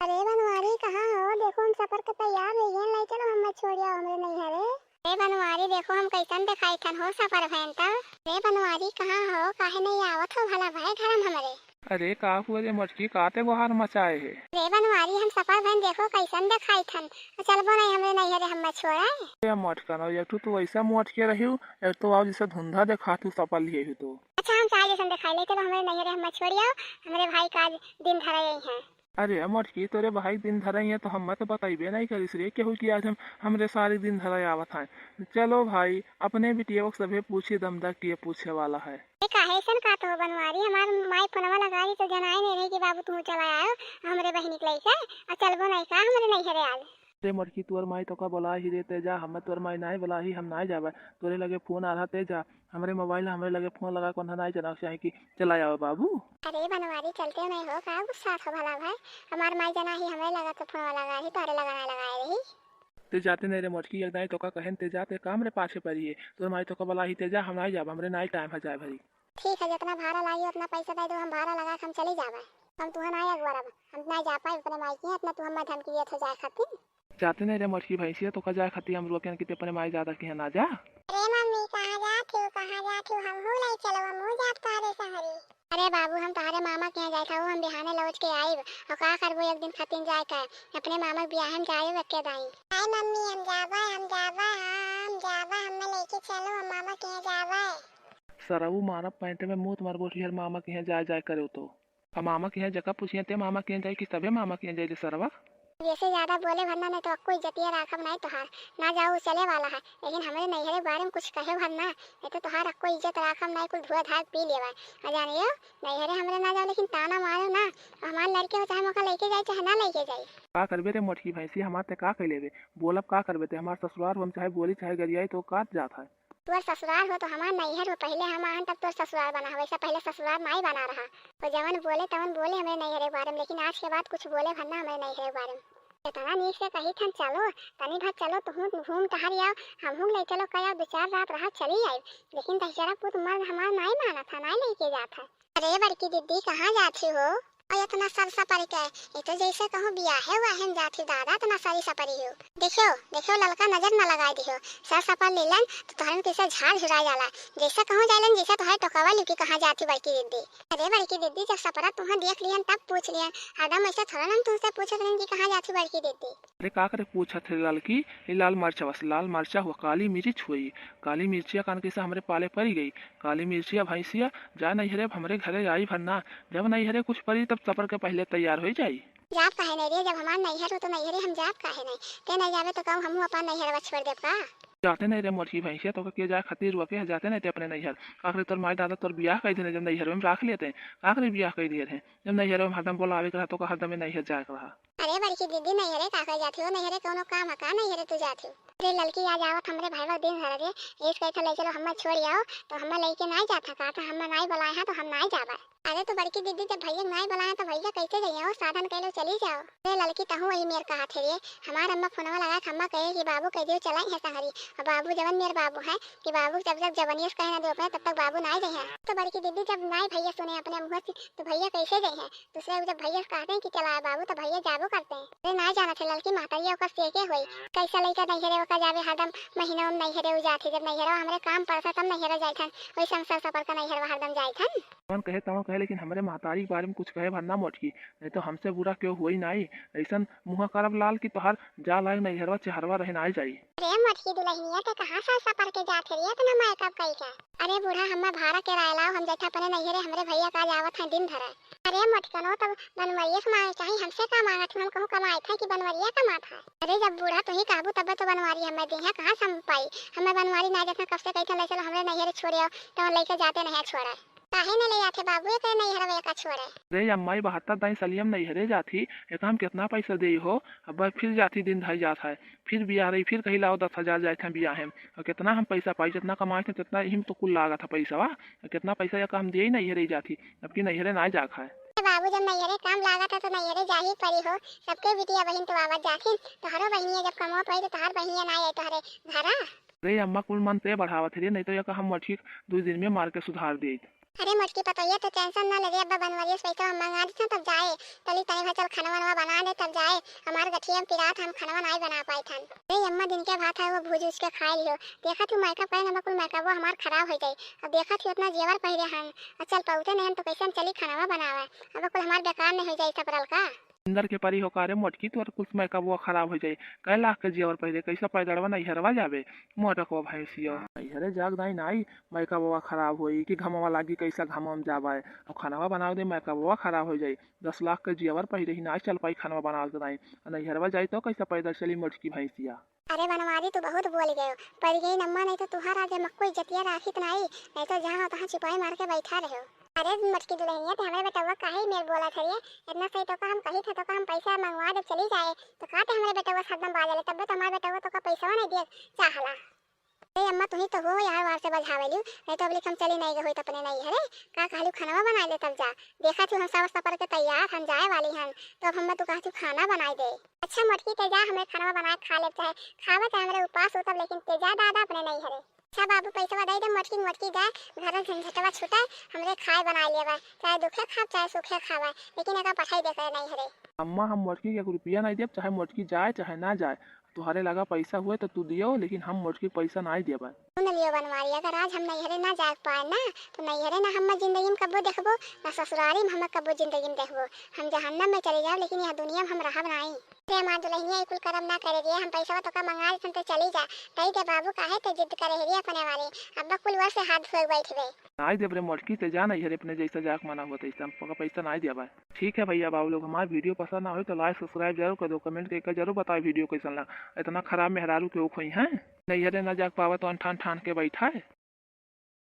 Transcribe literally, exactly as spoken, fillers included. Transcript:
अरे बनवारी, कहाँ हो? देखो, हम सफर के तैयार होइ गए, लइ चलो हम्मे छोड़ि आओ हमरे नैहरे। अरे बनवारी, देखो हम कइसन देखाइत हन हो सफर भएन तब। अरे बनवारी, कहाँ हो? काहे नहीं आवत हो भला भए घर में हमरे? अरे का हुआ रे मोटकी, का ते गोहार मचाए हे? अरे बनवारी, हम सफर भएन, देखो कइसन देखाइत हन। चलबो नहीं हमरे नैहरे, हम्मे छोड़ाए। अरे मोटकनो, एक ठो तू वैसा मोटके रही हो, एक तो आओ जैसे धुंधा देखात हो सफर लिए हो तो। अच्छा, हम चाहे जैसन देखाई, लइ चलो हमरे नैहरे, हम्मे छोड़ि आओ, हमरे भाई का आज दिन धरा यही है। अरे मोटकी, तोरे भाई दिन धरा ही है तो हम्मे तो बतइबे नहीं करिस रे केहू कि आज हम, हमरे सारी दिन धरा आवत हैं। चलो भाई, अपने बिटिया को सभे पूछी दमदा किए पूछे वाला है। ए, काहे ऐसन का तो बनवारी, हमार माई फोनवा लगाई तो जनाए नहीं रही कि बाबू तू चला आयो हमरे बहिनी के लइके, आ चलबो नहीं का हमरे नैहरे आज? अरे मोटकी, तोर माई तोका बोला ही रे, ते जा, हम्मे तोर माई नाई बोला ही, हम नाई जाबे। तोरे लगे फोन आ रहा, ते जा, हमरे मोबाइल, हमरे लगे फोन लगा, कौन नाई जना चाहे कि चला आवे बाबू। अरे बनवारी, चलते नहीं हो का, गुस्सा हो भला भाई, हमार माई जना ही हमरे लगा तो फोन लगा ही, तोरे लगा नहीं लगाए रही। ते जाते नहीं रे मोटकी, एक दाई तोका कहेन ते जाते काम रे पाछे पड़ी है। तोर माई तोका बोला ही ते जा, हम नाई जाब, हमरे नाई टाइम है जाए भरी। ठीक है, जितना भाड़ा लागी उतना पैसा दे दो, हम भाड़ा लगा के हम चली जाबे। हम तुहा नाई अगवरब, हम नाई जा पाए अपने माई के, इतना तू हम्मे धमकी दियत हो जाए खातिर। जाते नहीं रे मोटकी भैंसिया, तोका जाए खातिर हम रोकेन कि ते अपने माई दादा के यहाँ ना जा। अरे मम्मी, कहाँ जात हो, कहाँ जात हो? हमहू लइ चलो, हमहू जाब तोहरे संगरी। अरे बाबू, हम तोहरे मामा के यहाँ जाए था, हम बिहाने लौट के आइब। और का करबो एक दिन खातिर जाए का, अपने मामा के बियाह में जाए एके दाई। हाय मम्मी, हम जाबे, हम जाबे, हाँ, हम जाबे, हमें लेके चलो, हम मामा के यहाँ जाबे। सरऊ मारब पैंट में मूत मारबो, ठिहर मामा के यहाँ जाए, जाए करे तो। अब मामा के यहाँ जका पूछिए ते मामा के यहाँ जाए कि सभे मामा के यहाँ जाए रे सरवा? जैसे ज्यादा बोले भरना नहीं तो अक्को इज्जतिया राखब नहीं तोहार। ना जाओ, उ चले वाला है, लेकिन हमरे नैहरे के बारे में कुछ कहे भरना, नहीं तो तोहार अक्को इज्जत राखब नहीं, कुल धुआ धार पी लेवा। आ जानियो, नैहरे हमरे ना जाओ, लेकिन ताना मारो ना। हमार लड़के हो, चाहे मोका लेके जाए, चाहे ना लेके जाए। का करबे रे मोटकी भैंसी, हमार ते का कह लेबे? बोलब का करबे ते? हमार ससुरार हो, हम चाहे बोली चाहे गरियाई तो काट जात है। तोर ससुरार हो तो हमार नैहर हो, पहिले हम आहन तब तोर ससुरार बना, वैसे पहिले ससुरार नाई बना रहा। वो जवन बोले तवन बोले हमरे नैहरे के बारे में, लेकिन आज के बाद कुछ बोले भर ना हमरे नैहरे के बारे में। इतना नीक से कही थन चलो, तनी भर चलो, तुहूँ घूम टहर आओ, हमहूँ ले चलो, कया दो चार रात रहा चली आई, लेकिन दहिजरा पूत मर्द हमार नाई मानत है, नाई लेके जात है। अरे बड़की दीदी, कहाँ जाती हो? और इतना सर सपर के, ये तो जैसे कहूँ बियाहे हुआ है जाती दादा, इतना सरी सपरी हो। देखियो, देखियो, ललका नजर न लगाए दियो। सर सपर लेलन तो तोहरन कैसे झाड़ झुरा जाला। जैसे कहूँ जालन, जैसे तोहरे टोकावा लुकी कहाँ जाती बड़की दीदी। अरे बड़की दीदी, जब सपरा तुहाँ देख लियन तब पूछ लियन, हरदम ऐसे थोड़ा ना हम तुमसे पूछत रहन कि कहाँ जाती बड़की दीदी। अरे का करे पूछत है ललकी, ये लाल मरचा बस, लाल मरचा हुआ, काली मिर्च हुई, काली मिर्चिया कान कैसे हमरे पाले पड़ी गई। काली मिर्चिया भैंसिया, जा नैहरे, अब हमरे घरे आई भर ना। जब नैहरे कुछ परी तब सपर के पहिले तैयार होइ जाई। जाब काहे नहीं रे, जब हमार नैहर हो तो नैहरे हम जाब काहे नहीं? ते नहीं जाबे तो कहूँ हमहूँ अपन नैहरवा छोड़ देब का? जाते नहीं रे मोटकी भैंसिया, तो के जाए खातिर रुआ के जाते नहीं ते अपने नैहर। का करे तोर माई दादा तोर बियाह कर देने जब नैहर में राख लेते हैं। का करे बियाह कर दिए रहे जब नैहर में हरदम बोलावे के रहा तो का हरदम नैहर जाए के रहा। अरे बड़की दीदी, नैहरे का कर जाती हो? नैहरे कौनो काम है का? नैहरे तू जाती हो? अरे ललकी, आज आवत हमरे भाईवा दिन धरा रे, एस कहत ले चलो हम्मा छोड़ आओ, तो हम्मा लेके नाई जात है, कहत हम्मा नाई बुलाए हैं तो हम नाई जाबे। अरे तो बड़की दीदी, जब भैया नाई बुलाए हैं तो भैया कैसे जाइए? वो साधन कैलो चली जाओ। अरे ललकी, तहूँ वही मेर कहा थे रे, हमार अम्मा फोनवा लगा के अम्मा कहे कि बाबू कह दियो चलाई है संगरी, और बाबू जवन मेर बाबू है कि बाबू जब जब जबनियस कहे ना दो अपने तब तक बाबू नाई जाइए। तो बड़की दीदी, जब नाई भैया सुने अपने मुँह से तो भैया कैसे जाइए? दूसरे जब भैया कहते हैं कि चला बाबू, तो भैया जाबो करते हैं। अरे ना जाना थे ललकी, महतारी ओकर सेके होई। कैसा लइका नैहरे ओकर जाबे, हरदम महीनों में नैहरे उ जात है। जब नैहरवा हमरे काम पड़ता तब नैहरे जाइत हन, वही संसार सफर का नैहरवा हरदम जाइत हन। तवन कहे तवन कहे, लेकिन हमरे महतारी के बारे में कुछ कहे भर ना मोटकी, नहीं तो हमसे बुरा क्यों होई नाई। ऐसन मुँह करब लाल कि तोहार जा लायक नैहरवा चेहरवा रहे नाई जाई। अरे मोटकी दुल्हनिया, ते कहाँ से सफर के जात है रे, इतना मेकअप कई के? अरे बूढ़ा, हम्मा भाड़ा किराया लाओ, हम जाइथे अपने नैहरे, हमरे भैया का जावत हैं दिन धरे। अरे मोटकनो, तब बनवरिया से मांगे चाही, हमसे का मांगत हो? हम कहूँ कमाइत है कि बनवरिया कमात है? अरे जब बूढ़ा तू ही कहबू तबे तो बनवारी हम्मे दी है, कहाँ से हम पाई? हम्मे बनवारी ना जात है, कब से कहित है ले चलो हमरे नैहरे छोड़े आओ, तो हम लेके जाते नहीं छोड़े। काहे न ले जाते बाबू, एक नैहरवे का छोड़े? अरे अम्मा, ई बहत्तर दाई सलियम नैहरे जात ही, एका हम कितना पैसा देई हो? अब फिर जात ही दिन धई जात है, फिर बियाह रही, फिर कही लाओ दस हजार जाइत है बियाहे में। और कितना हम पैसा पाई, जितना कमाइत है, तितना इही में तो कुल लागत है पैसा, वा? और कितना पैसा एका हम देई नैहरे जात ही, अब की नैहरे ना जात है। ए बाबू, जब नैहरे काम लागत है तो नैहरे जाही परी हो। सबके बिटिया बहिन तो आवत जात ही, तोहरो बहिनिया जब कमवा पाई तो तोहर बहिनिया ना आई तोहरे घरा। अरे अम्मा, कुल मन ते बढ़ावत है रे, नहीं तो एका हम ठीक दो दिन में मार के सुधार देइत। अरे मोटकी पतोहिया, तो tension ना ले रे, अब्बा बनवरिया से पैसा हम मंगा देथन तब जाए। चली तनी भर चल खाना वाना बना दे तब जाए। हमार गठिया में पिरात, हम खाना नाई बना पाइत हन। अरे अम्मा, दिन के भात है वो भूज उज के खाए लियो। देखत हूँ मैकअप पहन, अब कुल मैकअपवा हमार खराब हो जाई। अब देखत हूँ इतना जेवर पहिरे हन, अब चल पौते नहीं हन तो कैसे हम चली खाना बनावे। अब कुल हमार बेकार नहीं हो जाई सब रल का। इंदर के परी हो का रे मोटकी, तोर कुल मैकअपवा खराब हो जाई। कै लाख के जेवर पहिरे, कैसे पैदलवा नैहरवा जाबे? मोटकवा भैंसिया। नैहरे जाग दाई नाई, मैकअपवा खराब होई कि घमवा लागी, कैसा घमवा में जाबे? अब खानवा बनावे दे, मैकअपवा खराब हो जाई। दस लाख के जेवर पहिरे ही नाई चल पाई खानवा बनावे के दाई। आ नैहरवा जाई तो कैसे पैदल चली मोटकी भैंसिया? अरे बनवारी, तू बहुत बोल गयो। परी गई नम्मा, नहीं तो तुहार आगे मक्को इज्जतिया राखित नाई, नहीं तो जहाँ हो तहाँ चिपाई मार के बैठा रहो। अरे मोटकी दुल्हनिया, ते हमरे बेटवा काहे मेर बोला थरिए? इतना सही तो का हम कही था तो का हम पैसा मंगवा दे चली जाए, तो का ते हमरे बेटवा से हरदम बाजले, तब तो हमारे बेटवा तो का पैसा नहीं दिए चाहला। ए अम्मा, तुही तो हो यार वार से बजावे लियो, नहीं तो अबले हम चली नहीं गए होई तो अपने नहीं हरे। का कहलू, खानवा बनाए ले तब जा। देखा थी हम सब सपर के तैयार, हम जाए वाली हन, तो अब हम तू कहा थी खाना बनाए दे। अच्छा मोटकी, ते जा, हमें खानवा बनाए खा ले, चाहे खावे चाहे हमरे उपास हो तब, लेकिन ते जा दादा अपने नहीं हरे। अच्छा बाबू, पैसवा दे दे मोटकी, मोटकी जाए, घर में झंझटवा छूटे, हमरे खाए बनाए लेवे, चाहे दुखे खाब चाहे सुखे खावे, लेकिन एका पठाई दे करे नहीं हरे। अम्मा, हम मोटकी के एक रुपया नहीं देब, चाहे मोटकी जाए चाहे ना जाए। तुहरे लगा पैसा हुए तो तू दियो, लेकिन हम मोटकी पैसा नाई देबे। सुन लियो बनवारी, अगर आज हम नैहरे ना जा पाए ना, तो नैहरे ना हम जिंदगी में कब्बो देखबो, ना ससुरारी में हम कब्बो जिंदगी में देखबो। हम जहन्नम में चले जाओ, लेकिन यह दुनिया में हम रहब नाई। ते हमार दुल्हनिया, ई कुल करम ना करे दिए, हम पैसा तो का मंगा लेते तो चली जा, दे दे बाबू, काहे ते जिद करे है रे अपने वाले, अब कुल वर्ष हाथ धोए बैठबे। नाई देब रे मोटकी, ते जा नैहरे अपने जैसा जाक मना हुआ तैसा, हम पका पैसा नाई देबे। ठीक है भैया बाबू लोग, हमार video पसंद ना होई तो like subscribe जरूर कर दो, comment करके जरूर बताओ video कैसन लगा। इतना खराब मेहरारू के ओख होई हैं, नैहरे ना जाके पावा तो अनठान ठान के बैठा है।